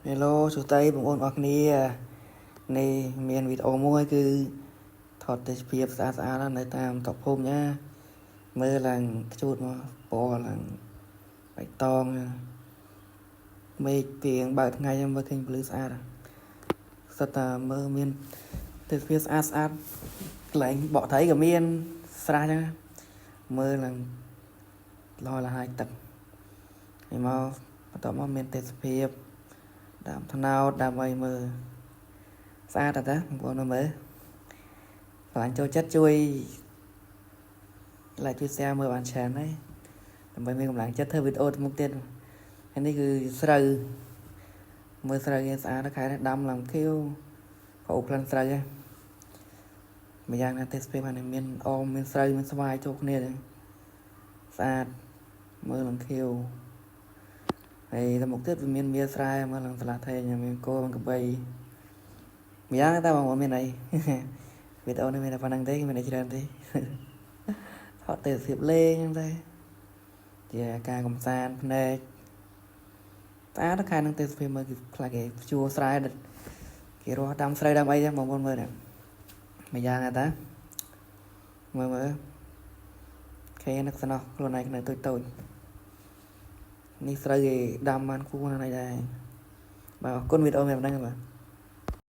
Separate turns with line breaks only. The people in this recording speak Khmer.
Hello សួស្តីបងប្អូនអរគ្នានេះមានវីដេអូមួយគឺថតទេសភាពស្អាតស្អាតនៅតាមតុភូមិណាមើលឡើងខ្ជូតមកពណ៌ឡើងបៃតងមេឃពីងបើកថ្ងៃមើលឃើញពលឺស្អាតសិតតាមើលមានទេសភាពស្អាតស្អាតកន្លែងបកត្រីក៏មានស្រះចឹងមើលឡើងលយលហើយទឹកហើយមកបន្ទាប់មកមានទេសភាពដើមថ្នោតដើម្បីមើលស្អាតតាបងប្អូនមើលស្រឡាញ់ចូលចិត្តជួយ like ជួយ share មើលបានច្រើនហើយដើម្បីមានកម្លាំងចិត្តធ្វើវីដេអូទៅមុខទៀតហើយនេះគឺស្រូវមើលស្រូវគេស្អាតខែនេះដាំឡើងខៀវប្អូក្លិនស្រូវហ្នឹងម្យ៉ាងណាទេសភាពហ្នឹងមានអមមានស្រូវមានស្វាយចូលគ្នាហ្នឹងស្អាតមើលឡើងខៀវហើយទៅមុខទៀតវាមានមានស្រែមើលឡើងស្លាថេងមានគោមានក្របីម្យ៉ាងតែបងប្អូនមានអីវីដេអូនេះមានតែប៉ុណ្្នឹងទេមានអីច្រើនទេថតទេសភាពលេងហ្នឹងទេជាការកំសាន្តភ្នែកស្អាតខែនឹងទេសភាពមើលគេខ្លះគេភ្ជួរស្រែគេរស់ដាំស្រូវដាំអីចឹងបងប្អូនមើលនេះម្យ៉ាងតាមើលមើលគេនឹកស្នោះខ្លួនឯងនៅតូចតូចនេះស្រូវគេដាំបានគួរណាស់ដែរបាទអរគុណវីដេអូមានប៉ុណ្្នឹងបាទ។